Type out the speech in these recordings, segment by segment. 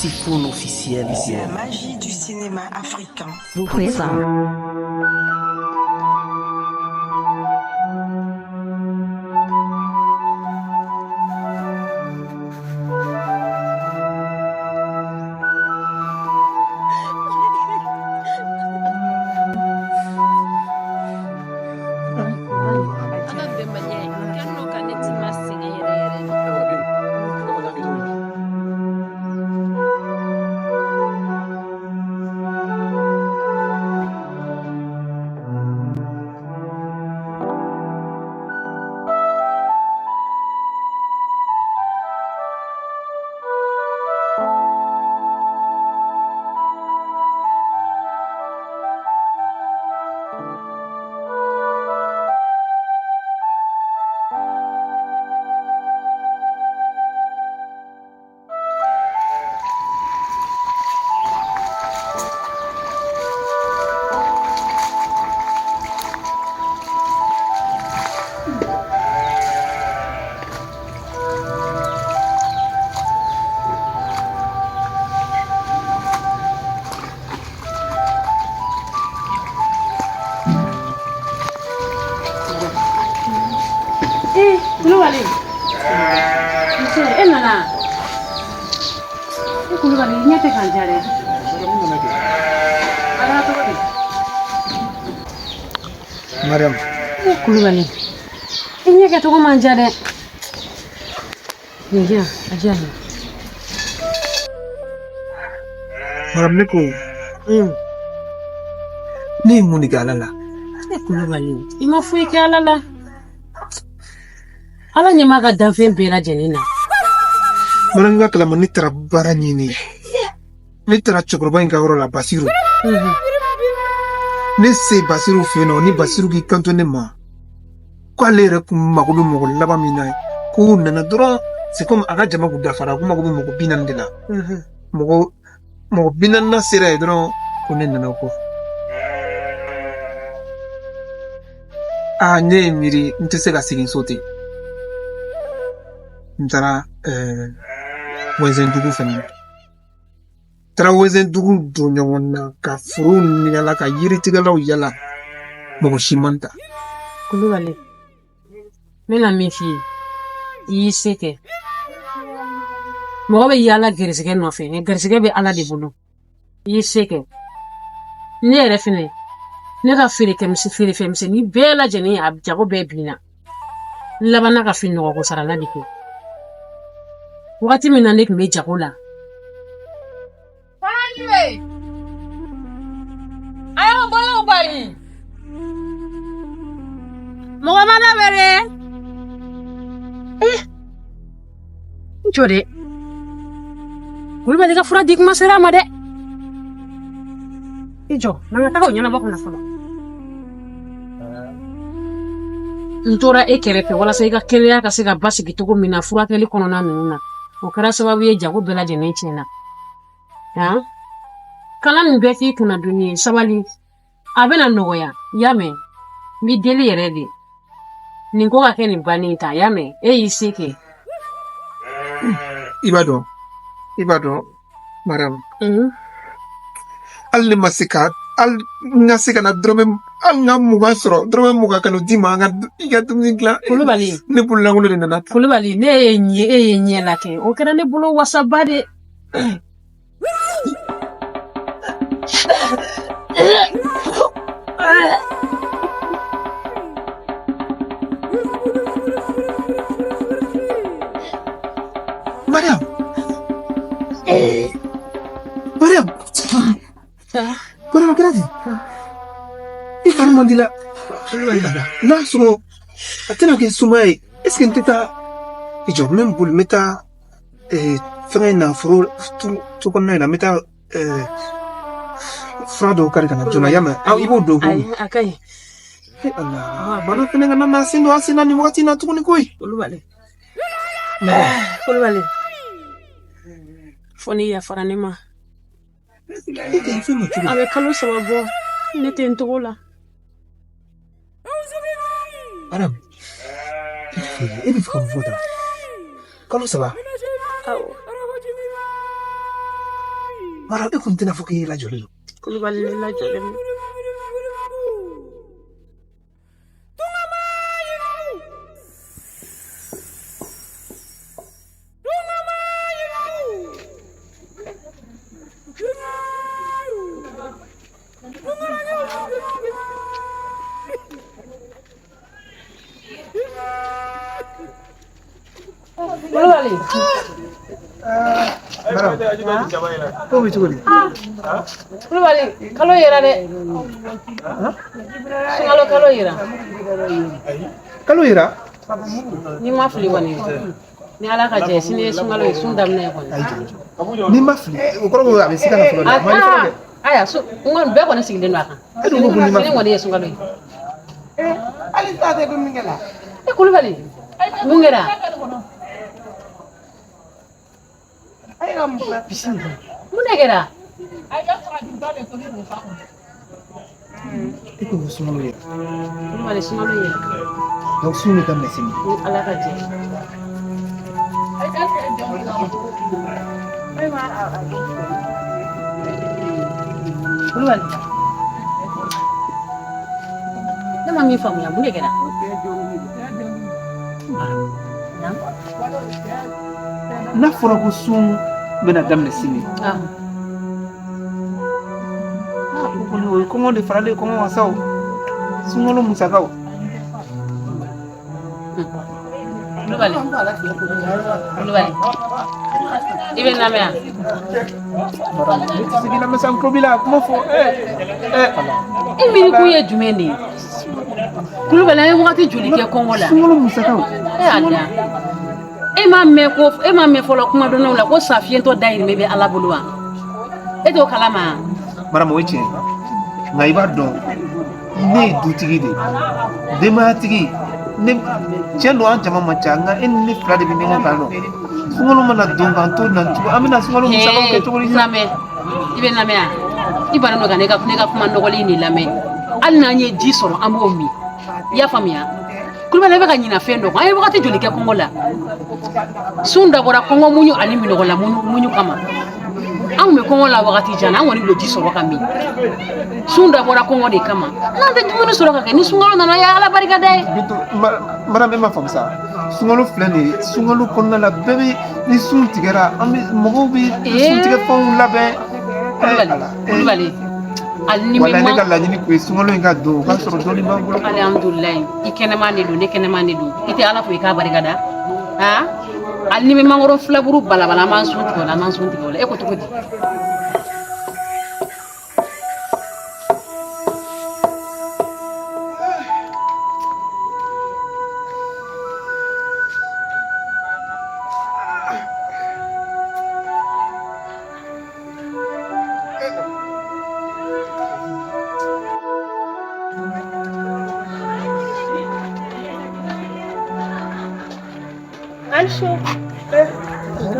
Tifoun officiel. La magie du cinéma africain vous présente. Kulubali. Nse, e nana. E Kulubali, ɲɛ tɛ k'an diya dɛ. A kɛra cogo di? Mariam. E Kulubali, i ɲɛ kɛcogo man diya dɛ. Nin di yan, a di yan. Mariam, ne ko. Ne ye mun de kɛ Ala la? E Kulubali, i ma foyi kɛ Ala la. Ala ɲɛ b'a ka danfɛn bɛɛ lajɛlen na. Mariam, i b'a kalama ne taara baara ɲini. Ne taara cɛkɔrɔba in ka yɔrɔ la, Basiru. Ne se Basiru fɛ yen nɔ, ni Basiru k'i kanto ne ma k'ale yɛrɛ kun mago bɛ mɔgɔ laban min na, k'u nana dɔrɔn, c'est comme a ka jama kun dafara, k'u mago bɛ mɔgɔ 40 de la. Mɔgɔ 40 sera yen dɔrɔn, ko ne nana o kɔ. Aa, ne ye miiri n tɛ se ka segin so ten. N taara Wɛnzɛndugu fɛnɛ na. Taara Wɛnzɛndugu don ɲɔgɔn na ka forow yala, ka yiritigɛlaw yala, mɔgɔ si man ta. Kulubali, n bɛna min f'i ye, i y'i se kɛ. Mɔgɔ bɛ yaala gɛrisigɛ nɔfɛ, nka gɛrisigɛ bɛ Ala de bolo. I y'i se kɛ. Ne yɛrɛ fɛnɛ, ne ka feerefɛnmisɛnnin bɛɛ lajɛlen, a jago bɛɛ binna. N labanna ka fini nɔgɔko sarala de kɛ. Wagati min na ne tun bɛ jago la. A y'aw bolow bari. Mɔgɔ ma ne wele. N jɔ dɛ. Kulubali ka fura di kuma sera a ma dɛ. I jɔ, n'an ka taga o ɲɛnabɔ ka na fɔlɔ. N tora e kɛrɛfɛ walasa i ka kɛnɛya ka se ka basigi cogo min na furakɛli kɔnɔna ninnu na. O kɛra sababu ye jago bɛɛ lajɛlen tiɲɛna. Han? Kana nin bɛɛ k'i kunna doni ye, sabali. A bɛna nɔgɔya, i y'a mɛn? N b'i deli yɛrɛ de. Nin ko ka kɛ nin bannen ta, i y'a mɛn? E y'i se kɛ. I b'a dɔn, i b'a dɔn, Mariam. Hali ne ma se ka, hali n ka se ka na dɔrɔmɛ, hali n ka 20 sɔrɔ, dɔrɔmɛ 20 ka n'o d'i ma, i ka dumuni dilan. Kulubali. Ne bololankolon de nana. Kulubali, ne ye ɲɛ, e ye ɲɛ la kɛ. O kɛra ne bolo wasaba de. Mariam. Mariam. Mariam, a kɛra di? I fari man di la. N'a sɔrɔ a tɛna kɛ sumaya ye, est ce que n tɛ taa i jɔ, n bɛ n boli, n bɛ taa fɛngɛ in na, foro tu kɔnɔna in na, n bɛ taa fura dɔw kari ka na joona, y'a mɛn? I b'o don ko. Ayi, a ka ɲi. Ala, bana fɛnɛ kana na sen don an sen na nin wagati in na tuguni koyi. Kulubali. Kulubali. Fo n'i yafara ne ma. A bɛ kalo 3 bɔ, ne tɛ n togo la. Mariam, e bɛ fɛ ka mun fɔ tan? Kalo 3? Awɔ. Mara, e kun tɛna fɔ k'e lajɔlen don. Kulubali, ne lajɔlen don. Kulubali. Ko bɛ cogo di? Kulubali, kalo yera dɛ. Sunkalo kalo yera. Kalo yera? N'i ma fili kɔni, ni Ala ka jɛ, sini ye sunkalo ye, sun daminɛ ye kɔni. N'i ma fili, o kɔrɔ ko a bɛ siga na fɔlɔ dɛ. A ma ye fɔlɔ dɛ. Ayiwa, n kɔni bɛɛ kɔni sigilen don a kan. E dun ko ko n'i ma Sini fili. kɔni ye sunkalo ye. Hali sa tɛ dumuni kɛ la. E Kulubali, mun kɛra? Mun de kɛra? E ko ko sunkalo yera. Kulubali, sunkalo yera. Donc sun bɛ daminɛ sini. Ni Ala ka jɛ. Kulubali, ne ma min faamuya, mun de kɛra? N'a fɔra ko sun bɛna daminɛ sini. Ah. O kɔni o ye kɔngɔ de faralen kɔngɔ kan sa o. Sunkalo musakaw. Kulubali, Kulubali, i bɛ n lamɛn wa? Mara, ne tɛ se k'i lamɛn sa, n tulo b'i la, kuma fɔ. Ala. E miirikun ye jumɛn de ye? Kulubali, an ye wagati joli kɛ kɔngɔ la? Sunkalo musakaw. E y'a da. E m'a mɛn fɔlɔ kumadɔnnaw la ko safiyɛntɔ dayirimɛ bɛ Ala bolo wa? E t'o kalama wa? Mariam, o ye tiɲɛ ye. Nka i b'a dɔn, ne ye dutigi de ye, denbayatigi. Ne tiɲɛ don, an jama man ca, nka e ni ne fila de bɛ ɲɔgɔn kan nɔ. Sunkalo mana don k'an to na cogo, an bɛna sunkalo musakaw kɛ cogo di sa? Lamɛn, i bɛ lamɛn wa? I bannen don ka ne ka kuma nɔgɔlen de lamɛn. Hali n'an ye ji sɔrɔ, an b'o min. I y'a faamuya? Kulubali, e bɛ ka ɲina fɛn dɔ kɔ. An ye wagati joli kɛ kɔngɔ la? Sun dabɔra kɔngɔ muɲu ani minɔgɔ la muɲu kama. An kun bɛ kɔngɔ la wagati jan na, an kɔni bɛ ji sɔrɔ ka min. Sun dabɔra kɔngɔ de kama. N'an tɛ dumuni sɔrɔ ka kɛ, ni sunkalo nana, ya Ala barika da ye. Bintu, Mariam, e ma faamu sa. Sunkalo filɛ nin ye, sunkalo kɔnɔna la, bɛɛ bɛ ni sun tigɛra, an bɛ mɔgɔw bɛ sun tigɛ fɛnw labɛn. Kulubali, Ala. Kulubali, hali ni bɛ Walayi, ne man ka laɲini kun ye sunkalo in ka don, o ka sɔrɔ dɔɔnin b'an bolo. Alihamudulilayi, i kɛnɛman de don, ne kɛnɛman de don. I tɛ Ala fo, i k'a barika da. Han, hali ni bɛ mangoro filaburu balabala, an b'an sun tigɛ o la, an b'an sun tigɛ o la. E ko cogo di? Anso.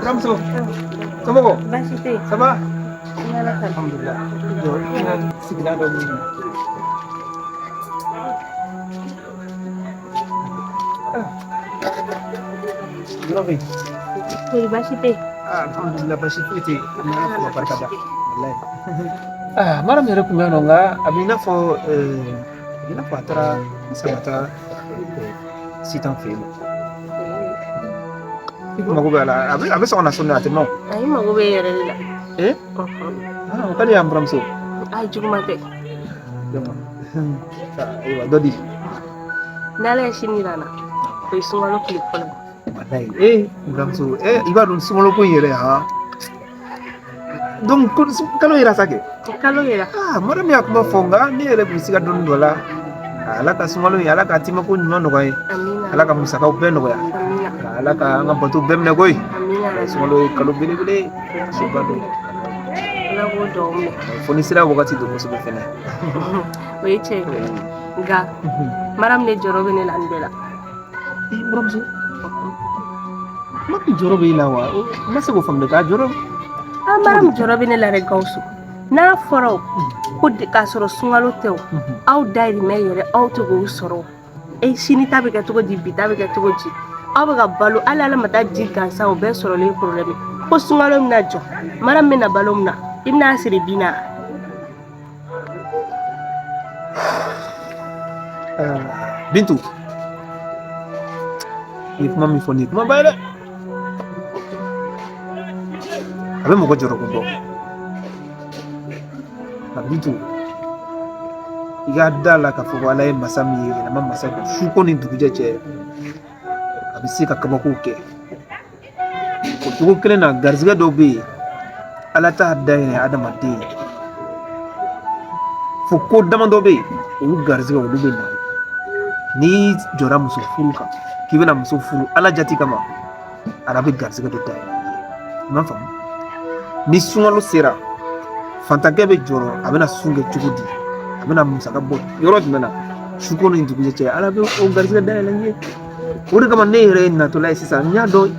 Buramuso, somɔgɔw? Baasi tɛ yen. Ça va? Ni Ala ta. Alhamdulillah. Jɔ, n ka sigilan dɔ ɲini. Yɔrɔ bɛ yen. Kori baasi tɛ yen? Ah, alhamdulillah, baasi foyi tɛ yen. An bɛ Ala fo ka barika da. Walayi. Ah, Mariam yɛrɛ tun bɛ yan nɔ, nka a bɛ i n'a fɔ a taara sisan ka taa Sitan fɛ yen nɔ. I kun mago bɛ a la, a bɛ sɔn ka na sɔn a tɛ mɛn o. A i mago bɛ e yɛrɛ de la. Eh? Ah, o ka di yan, buramuso. A juguman tɛ. Ayiwa, dɔ di. N'Ala ye sini yira n na, o ye sunkalo tile fɔlɔ ye. Walayi, buramuso, i b'a dɔn sunkalo ko in yɛrɛ han. Donc ko kalo yera sa kɛ. Kalo yera. Ah, Mariam y'a kuma fɔ, nka ne yɛrɛ kun siga dɔɔni don a la. Ala ka sunkalo in, Ala ka timako ɲuman nɔgɔya ye. Amina. Ala ka musakaw bɛɛ nɔgɔya. Amina. Ala ka an ka bato bɛɛ minɛ koyi. Amina. Sunkalo ye kalo belebele ye. Soba don. Ala k'o duwawu minɛ. Fo ni sira wagati don kosɛbɛ fɛnɛ. O ye tiɲɛ ye. Nka Mariam de jɔrɔ bɛ ne la nin bɛɛ la. I buramuso, Mariam jɔrɔ bɛ e la wa? N ma se k'o faamu dɛ, k'a jɔrɔ. Ah, Mariam jɔrɔ bɛ ne la dɛ, Gawusu. N'a fɔra o ko k'a sɔrɔ sunkalo tɛ o, aw dayirimɛ yɛrɛ aw tɛ k'o sɔrɔ o. E sini ta bɛ kɛ cogo di, bi ta bɛ kɛ cogo di? Aw bɛ ka balo hali Ala ma taa ji gansan, o bɛɛ sɔrɔlen problème ye. Ko sunkalo bɛna jɔ, Mariam bɛna balo min na. I bɛna siri bin na. Bintu, i ye kuma min fɔ nin ye kumaba ye dɛ. A bɛ mɔgɔ jɔrɔ ko bɔ. Nka Bintu, i ka da la k'a fɔ ko Ala ye masa min ye, yɛlɛma masa don su ko ni dugujɛ cɛ, a bɛ se ka kabakow kɛ. O cogo kelen na, garizigɛ dɔw bɛ yen, Ala t'a dayɛlɛ adamaden ye. Fo ko damadɔ bɛ yen, olu garizigɛ olu bɛ na. N'i jɔra muso furu kan k'i bɛna muso furu Ala jati kama, Ala bɛ garizigɛ dɔ dayɛlɛ i ye. I m'a faamu? Ni sunkalo sera, fantankɛ bɛ jɔrɔ a bɛna sun kɛ cogo di, a bɛna musaka bɔ yɔrɔ jumɛn na, su ko ni dugujɛ cɛ, Ala bɛ o garizigɛ dayɛlɛ i ye. O de kama ne yɛrɛ ye natɔla ye sisan, n y'a dɔn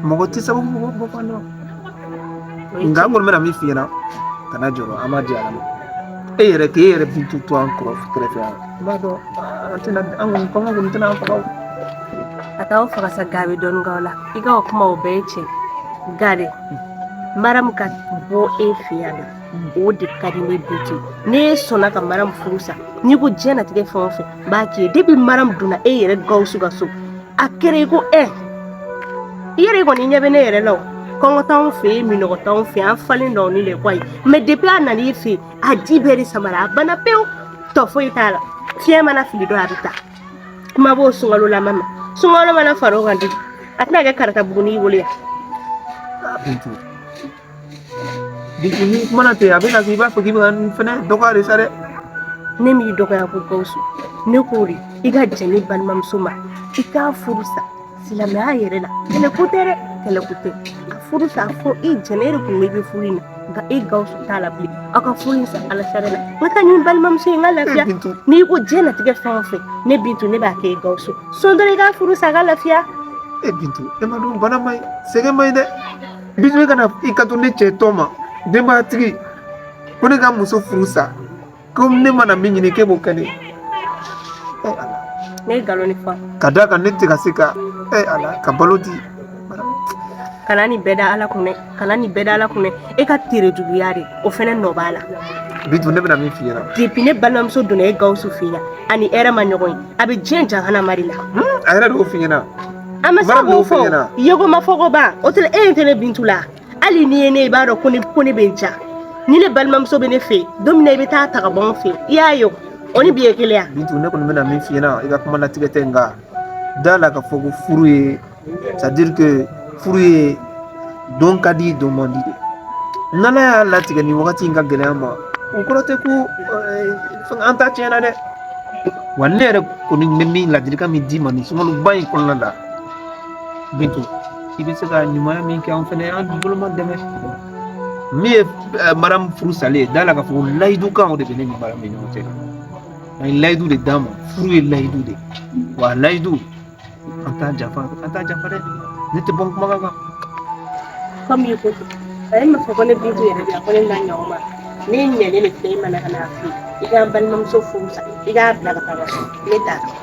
mɔgɔ tɛ sababu bɔ fan dɔn. Nka n kɔni bɛna min f'i ɲɛna, kana jɔrɔ, an b'a di Ala ma. E yɛrɛ k'e yɛrɛ Bintu to an kɛrɛfɛ yan, n b'a dɔn an tɛna, an kɔni kɔngɔ kɔni tɛna an faga o. A t'aw faga sa, ga bɛ dɔɔnin k'aw la. I ka o kuma o bɛɛ ye tiɲɛ. Nka dɛ, Maramu ka bɔ e fɛ yan dɛ, o de ka di ne Bintu ye. N'e sɔnna ka Maramu furu sa, n'i ko diɲɛnatigɛ fɛn o fɛn, n b'a k'i ye. Depuis Maramu donna e yɛrɛ Gawusu ka so, a kɛra i ko ɛ i yɛrɛ kɔni ɲɛ bɛ ne yɛrɛ la o. Kɔngɔ t'anw fɛ yen, minɔgɔ t'anw fɛ yen, an falen dɔw ni de ko ayi. Mais depuis a nana i fɛ yen, a ji bɛɛ de samara, a banna pewu, tɔ foyi t'a la. Fiɲɛ mana fili dɔ a bɛ taa. Kuma b'o sunkalo lama ma, sunkalo mana fara o kan de, a tɛna kɛ karata buguni i bolo yan. Bintu, Bintu, ni kumana ten a bɛ na kɛ i b'a fɔ k'i bɛ ka n fɛnɛ dɔgɔya de sa dɛ. Ne m'i dɔgɔya ko Gawusu, ne k'o de i ka jɛn ne balimamuso ma, i k'a furu sa silamɛya yɛrɛ la. Kɛlɛ ko tɛ dɛ, kɛlɛ ko tɛ. A furu sa fo i jɛn, e de kun bɛ i bɛ furu in na, nka e Gawusu t'a la bilen. Aw ka furu in sa Ala sariya la. N ka taa ni n balimamuso ye, n ka lafiya. N'i ko diɲɛnatigɛ fɛn o fɛn, ne Bintu ne b'a kɛ e Gawusu. Sɔn dɔrɔn i k'a furu sa, a ka lafiya. E Bintu, e ma dɔn bana man ɲi, sɛgɛn man ɲi dɛ. Bintu, e kana i kanto ne cɛ tɔ ma, denbayatigi, ko ne ka muso furu sa, ko ne mana min ɲini k'e b'o kɛ ne ye. E Ala. Ne ye nkalon de fɔ. Ka d'a kan ne tɛ ka se ka, e Ala, ka balo di. Kana nin bɛɛ da Ala kun dɛ, kana nin bɛɛ da Ala kun dɛ. E ka tere juguya de, o fɛnɛ nɔ b'a la. Bintu, ne bɛna min f'i ɲɛna. Depuis ne balimamuso donna e Gawusu fɛ yen, a ni hɛrɛ ma ɲɔgɔn ye, a bɛ diɲɛ jahanama de la. A yɛrɛ de y'o f'i ɲɛna. A ma se k'o fɔ, yeko ma fɔ ko ban, o tɛ e tɛ ne Bintu la. Hali n'i ye ne ye, i b'a dɔn ko ne bɛ n ja. Ni ne balimamuso bɛ ne fɛ yen, don min na i bɛ taa ta ka bɔ n fɛ yen, i y'a ye o, o ni bi ye kelen ya. Bintu, ne kɔni bɛna min f'i ɲɛna, i ka kuma latigɛ tɛ, nka da la k'a fɔ ko furu ye, c'est à dire que furu ye don ka di don man di de. N'Ala y'a latigɛ nin wagati in ka gɛlɛn an ma, o kɔrɔ tɛ ko an ta tiɲɛna dɛ. Wa ne yɛrɛ kɔni bɛ min ladilikan min d'i ma nin sunkaloba in kɔnɔna la, Bintu, i bɛ se ka ɲumanya min kɛ an fɛnɛ, an bolo ma dɛmɛ. Min ye Maramu furu salen ye, da la k'a fɔ ko layidu kan o de bɛ ne ni Maramu ni ɲɔgɔn cɛ. An ye layidu de d'a ma, furu ye layidu de ye. Wa layidu, an t'a janfa, an t'a janfa dɛ. Ne tɛ bɔ n kumakan kan. Komi i ko ten, a ye ma fɔ ko ne Bintu yɛrɛ de, a ko ne na ɲɔgɔn ma. Ne ɲɛlen de filɛ e mana ka n'a fɛ yen. I k'an balimamuso furu sa, i k'a bila ka taa ka so. Ne t'a dɔn.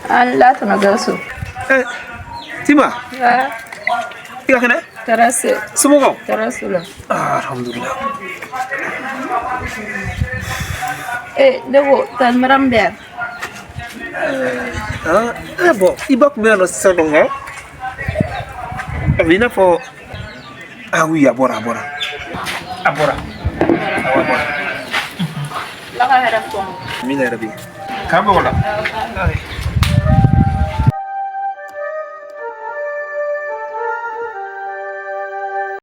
An la tɔnɔ Gawusu. Tima. I ka kɛnɛ? Tɔɔrɔ si. Somɔgɔw? Tɔɔrɔ s'u la. Alhamdulillah. Ne ko tante Mariam bɛ yan. Bon, i ba tun bɛ yan nɔ sisan nɔ, nka a bɛ i n'a fɔ, ah oui, a bɔra, a bɔra. A bɔra. Awɔ, a bɔra. Ala ka hɛrɛ fɔ. Amina yarabi. K'an bɛn o la.